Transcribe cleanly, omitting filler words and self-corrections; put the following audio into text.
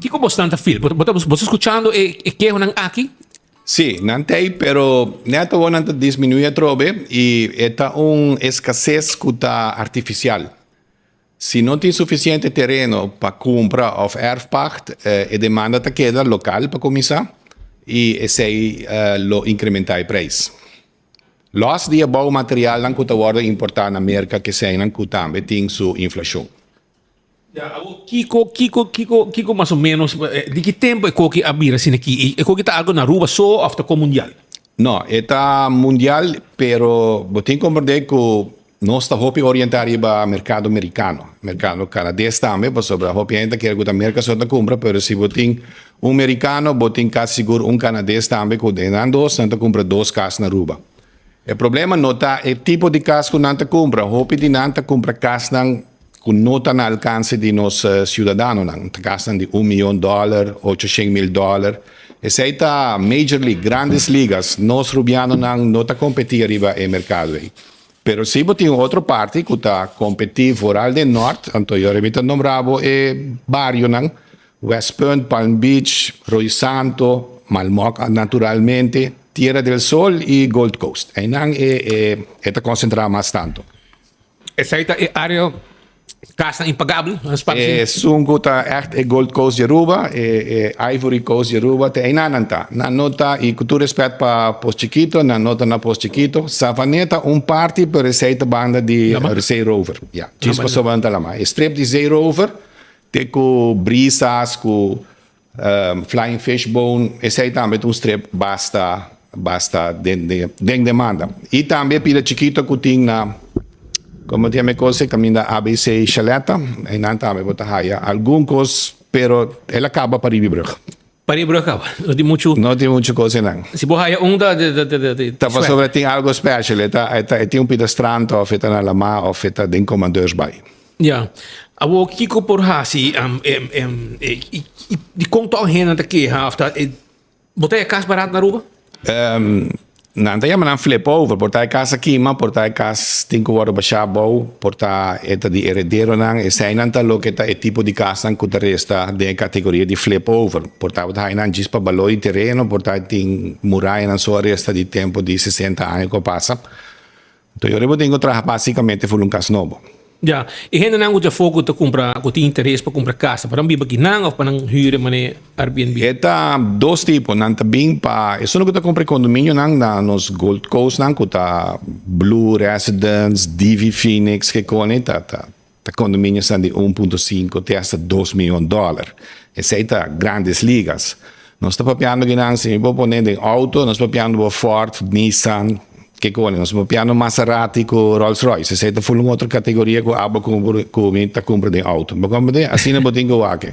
Kiko bosnan ta feel? Bo ta bo ta skuchando e e kehonan aki? Sí, nan ta ei, pero net awor nan ta disminuí atrobe i e ta un eskases ku ta artifisial. Si no tin sufisiente tereno pa kumpra òf erfpacht, e demanda ta keda lokal pa kuminsá i esei lo inkrementá e preis. Lòs di e boumaterialnan ku ta wòrdu importá na Merka keseinan ku tambe tin su inflashon. Ya, awor kiko, kiko, kiko, kiko mas o menos, di ki tempo e koki a bira asina aki? E koki ta algo na Aruba so of ta ko mundial? No, e ta mundial, pero bo tin comprende cu nos ta hopi orienta riba mercado mericano, mercado canades tambe, pasobra hopi hende ta kere cu ta Merca so ta cumpra, pero si bo tin un mericano, bo tin casi sigur un canades tambe cu den nan dos nan ta cumpra dos cas na Aruba. E problema no ta e tipo di cas cu nan ta cumpra, hopi di nan ta cumpra casnan cu no ta na alcance di nos ciudadanonan, ta casnan di un miyon dollar, ocho shen mil dollar, esey ta major league, grandes ligas, nos Rubianonan no ta competi ariba e mercado ey. Pero si bo tin un otro parti cu ta competi vooral den Noord, anto yo mi ta nombra bo e barionan, West Punt, Palm Beach, Rooi Santo, Malmok naturalmente, Tierra del Sol y Gold Coast. Eynan e e ta concentra mas tanto. Esey ta e area casnan impagabel na Spanje? Esun cu ta echt e Gold Coast di Aruba, e e Ivory Coast di Aruba, te eynan nan ta. Nan no ta, y cu tur respet pa Pos Chikito, nan no ta na Pos Chikito. Savaneta un parti, pero esey ta banda di Zeerover. Ya, djis pasobra nan ta lama. E strip di Zeerover Te ku brisas, ku flying fish bone, esei tambe ta un strip basta basta den den demanda. I tambe e pida chikito ku tin na komo ta yama e kos ei kaminda ABC Chalet ta, einan tambe bo ta haya algun kos pero el a kaba pa riba e brug. Pa riba e brug kaba, no tin muchu. No tin muchu kos einan. Si bo haya un ta Ta pasobra tin algo special, e ta e tin un pida strand of e ta na lama of e ta den Commandeursbaai. Ya. Awor kiko por hasi dikon tòg hende ta keha òf ta bo ta e kas barat na Aruba? Nan ta yama nan flip over, por ta e kas a kima, por ta e kas tin ku wòrdu bashá abou, por ta e ta di herederonan, eseinan ta loke ta e tipo di kasnan ku ta resta den e kategoria di flip over. Por ta bo ta haña nan djis pa balor di tereno, por ta tin murayanan so a resta di tempu di sesenta aña ku a pasa. Enton yo riba tin ku traha básikamente for un kas nobo. Ya, e hendenan ku djafó ku ta kumpra, ku tin interes pa kumpra kas, ta pa nan biba kinan òf pa nan hür e manera Airbnb? E ta dos tipo, nan ta bin pa esun ku ta kumpra e kondominionan na nos Gold Coast nan ku ta Blue Residence, Divi Phoenix, ke kone ta ta ta kondominionan di un punto sinku te hasta dos miyon dòler. Esei ta grandes ligas. Nos ta papiando kinan si mi por pone den auto, nos papiando bo Ford, Nissan, ke kone, nos papiando Maserati ku Rolls Royce, esei ta ful un otro kategoria ku abo ku mi ta kumpra den auto. Bo komprende? Asina bo tin ku wak.